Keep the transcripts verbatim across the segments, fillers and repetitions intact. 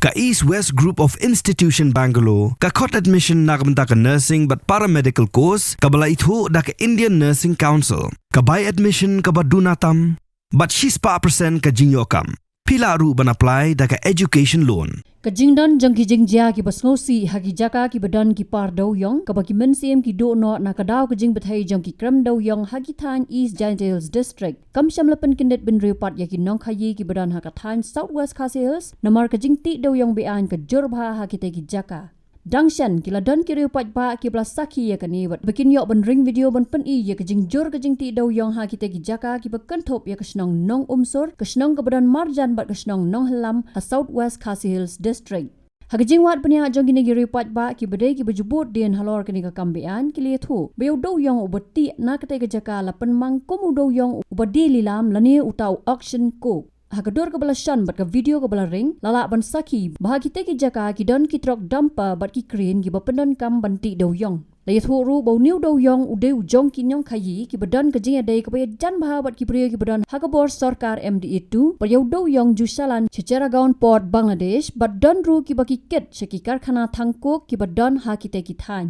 Ka East West Group of Institution Bangalore ka khot admission na ka bynta ka nursing bad paramedical course kaba la ithuh da ka Indian Nursing Council. Ka bai admission kaba duna tam bad shispah percent ka jingïoh kam. Phi lah ruh ban apply da ka education loan. Ka jingdon jong ki jingjia kiba sngewsih ha ki jaka kiba don ki par dewïong kaba ki mynsiem ki duh noh na ka daw ka jingbthei jong ki krem dewïong ha ki thaiñ East Jaintia Hills District kam shym la pynkyndit bynriew pat ïa ki nongkhaïi kiba don ha ka thaiñ South West Khasi Hills namar ka jingtih dewïong beaiñ ka jur bha ha kitei ki jaka. Dang shen ki la don ki riew paidbah kiba la sakhi ïa kane bad ba kin ïoh ban ring video ban pyni ïa ka jingjur ka jingtih dewïong ha kitei ki jaka kiba kynthup ïa ka shnong Nongumsur, ka shnong kaba don marjan bad ka shnong Nonghyllam ha South West Khasi Hills District. Ha ka jingwad bniah jong kine ki riew paidbah kiba dei kiba ju bud dien halor kane ka kam beaiñ ki la ïathuh ba ïa u dewïong uba tih na katei ka jaka la pynmang kum u dewïong uba die lilam lane uta u auction cock. Ha ka dur kaba la shon bad ka video kaba la ring la lah ban sakhi ba ha kitei ki jaka ki don ki trok dumper bad ki crane kiba pyndonkam ban tih dewïong. La ïathuh ruh ba une u dewïong u dei u jong ki nongkhaïi kiba don ka jingïadei kaba ïajan bha bad ki briew kiba don ha ka bor sorkar M D A two bad ïa u dewïong ju shalan sha Chittagong Port Bangladesh bad don ruh kiba ki kit sha ki karkhana thang coke kiba don ha kitei ki thaiñ.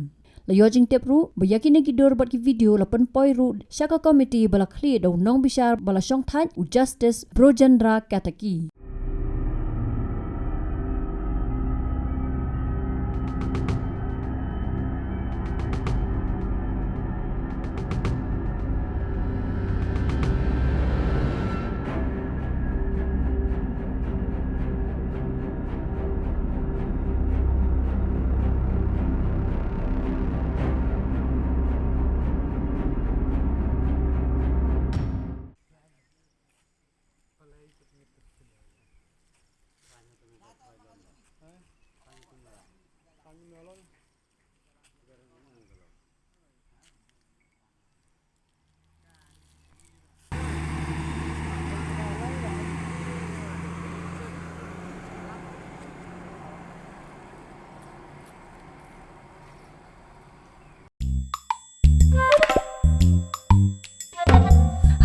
La ïoh jingtip ruh ba ïa kine ki dur bad ki video la pynpoi ruh sha ka komiti ba la khlieh da u nongbishar ba la shongthait u Justice Brojendra Kataki.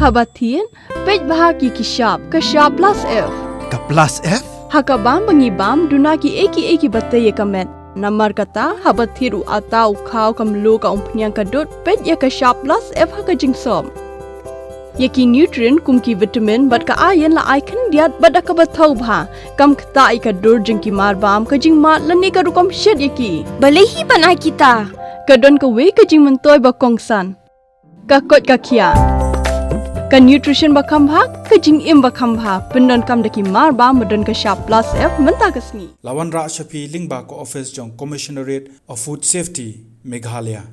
Haba thied, peit bha ki ki shap, ka shap plus F. Ka plus F? Ha ka bam ba ngi bam, duna ki ei ki ei kiba tei ïa ka met. Namar kata, haba thied u atta u khaw ka mluh ka umphniang ka dud, peit ïa ka shap plus F ha ka jingsop. Ïa ki nutrient kum ki vitamin bad ka iron la ai khyndiat bad da kaba thaw bha. Kam ktah ïa ka dur jong ki marbam, ka jingmad lane ka rukom shet ïa ki. Balei hi ban ai kita? Ka don kawei ka jingmyntoi ba kongsan. Ka koit ka khiah. Ka nutrition ba kham bha, ka jingim ba kham bha. Pyndonkam da ki marbam ba don ka shap plus F mynta ka sngi. La wanrah sha phi lyngba ka office jong Commissionerate of Food Safety, Meghalaya.